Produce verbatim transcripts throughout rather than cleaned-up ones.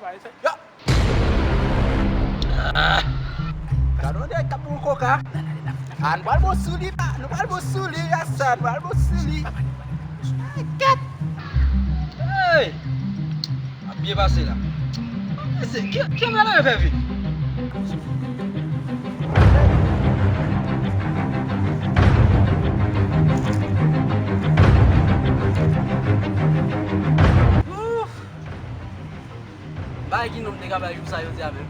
Yo! Ah! Gade yon nèg k ap boul koka. Ah, nou pral bon sou li, pa. Nou pral bon sou li, Rasta. Nou pral bon sou li. Ay, kèt! Hey! Ap byen pase la. Mesye, ki, ki jan bagay la fè vit? Ouf! Bay ki non m te ka bay jou sa jodi a menm.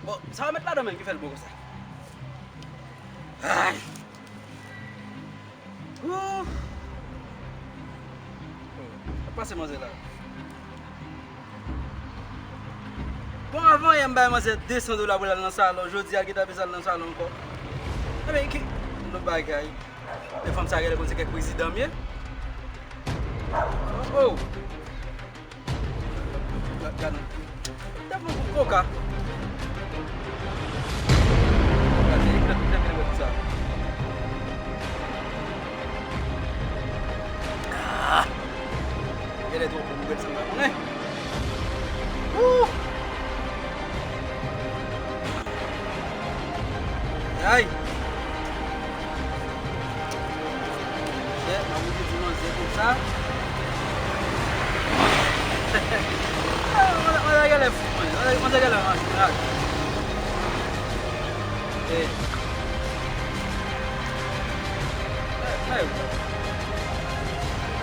Bon, sa yo met ladan menm ki fè l bon konsa. Ay! Ouf! Sa pase manzè la. Bon, avan yè m bay manzè de san dola pou l al nan salon, jodi a l gentan bezwen al nan salon ankò. Ebyen, ki lòt bagay? Men fanm sa genlè konn se kèk prezidan m ye. Oh, oh. Gad, gad. Tèlman pou koka. Gad, e, e, e, e, e, sa. Ah! Genlè twò pou nouvèl sa m pa konnen. Wouh! Ay! Chè, m ap oblije di manzè konsa. Manzè, manzè genlè fou, manzè. Manzè, manzè genlè manzè. Ey. Ey, ey.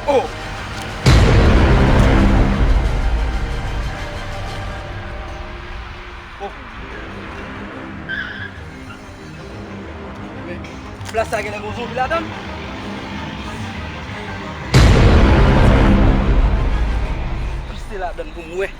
Oh! Oh. Men, plas sa genlè gon zonbi ladan l. Pise ladan l pou m wè.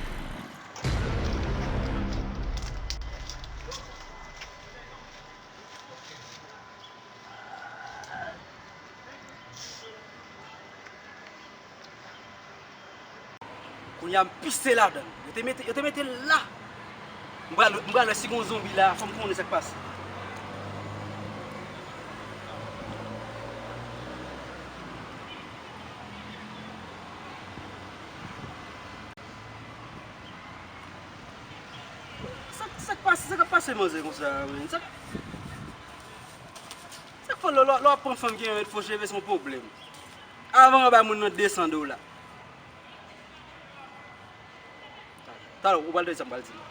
Kounye a m pise ladan l. Yo te mete, yo te mete l la. M pral, m pral wè si gon zonbi la, fò m konnen sa k pase. Sa, sa k pase, sa k ap pase manzè konsa, men? Sa, sa k fè lè, lè, lè w ap pran fanm ki renmen fo cheve, se yon pwoblèm. Avan w bay moun nan de san dola. Talè, ou pral tande sa m pral di la.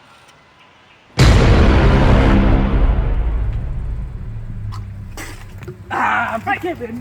Ah, pa kenbe m.